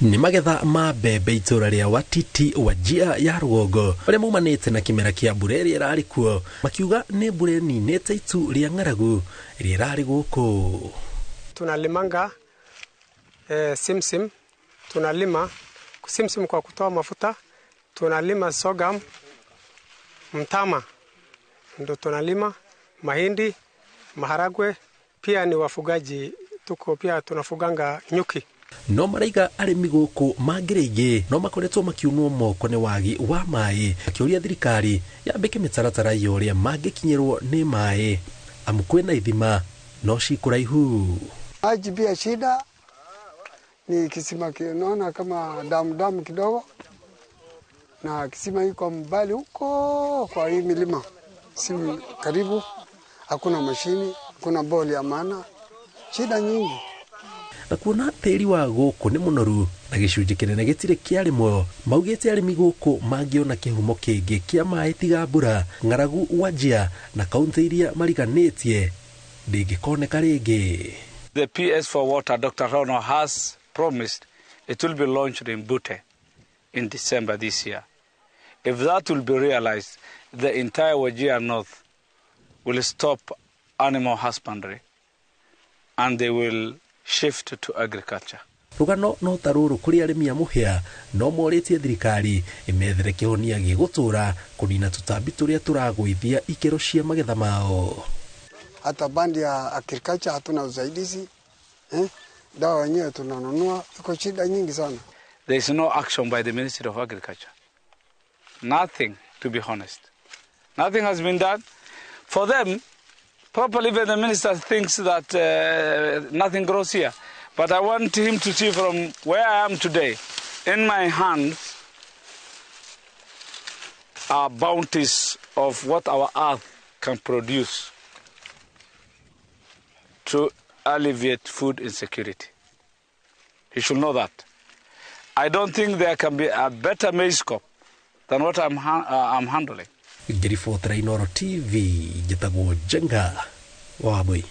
Nĩ magetha ma mbembe itũra rĩa Watiti, Wajir ya rũgongo, arĩa maumanĩte na kĩmera kĩa mbura ĩrĩa ĩrarĩ kuo, makiuga nĩ mbura ĩninĩte itu rĩa ng'aragu ĩrĩa ĩrarĩ gũkũ. Tunalimanga simsim, tunalima simsim kwa kutoa mafuta, tunalima sorghum, mtama ndo tunalima, mahindi, maharagwe, pia ni wafugaji tuko, pia tunafuganga nyuki. No maraiga arĩmi gũkũ mangĩrĩ no makoretwo makiunwo moko nĩ wagi wa maĩ, makĩũria thirikari yambĩke mĩtaratara ya ũrĩa mangĩkinyĩrwo nĩ maĩ, amu kwĩna ithima no cikũraihu. Maji pia shida ni kisima, naona kama damu damu kidogo, na kisima iko mbali huko kwa hii milima, si karibu, hakuna mashini, hakuna boli ya maana, shida nyingi. Na kuona tĩri wa gũkũ nĩ mũnoru na gĩcunjĩ kĩnene gĩtirĩ kĩarĩmwo, maugĩte arĩmi gũkũ mangĩona kĩhumo kĩngĩ kĩa maĩ tiga mbura, ng'aragu Wajir na kaunti iria mariganĩtie ndĩngĩkoneka rĩngĩ. The PS for Water, Dr. Rono, has promised it will be launched in Bute in December this year. If that will be realized, the entire Wajir North will stop animal husbandry and they will shift to agriculture. Rũgano no ta rũrũ kũrĩ arĩmi a mũhĩa, no morĩtie thirikari ĩmethere kĩhonia gĩgũtũra kũnina tũtambi tũrĩa tũragũithia ikĩro cia magetha mao. Hata bandi ya agriculture hatuna usaidizi, eh? Dawa wenyewe tunanunua, iko shida nyingi sana. There is no action by the Ministry of Agriculture. Nothing, to be honest. Nothing has been done. For them, probably even the minister thinks that nothing grows here. But I want him to see from where I am today, in my hands are bounties of what our earth can produce to alleviate food insecurity. He should know that. I don't think there can be a better maize crop than what I'm handling. Ngĩribotera Inooro TV, njĩtagwo Njenga wa Wambui.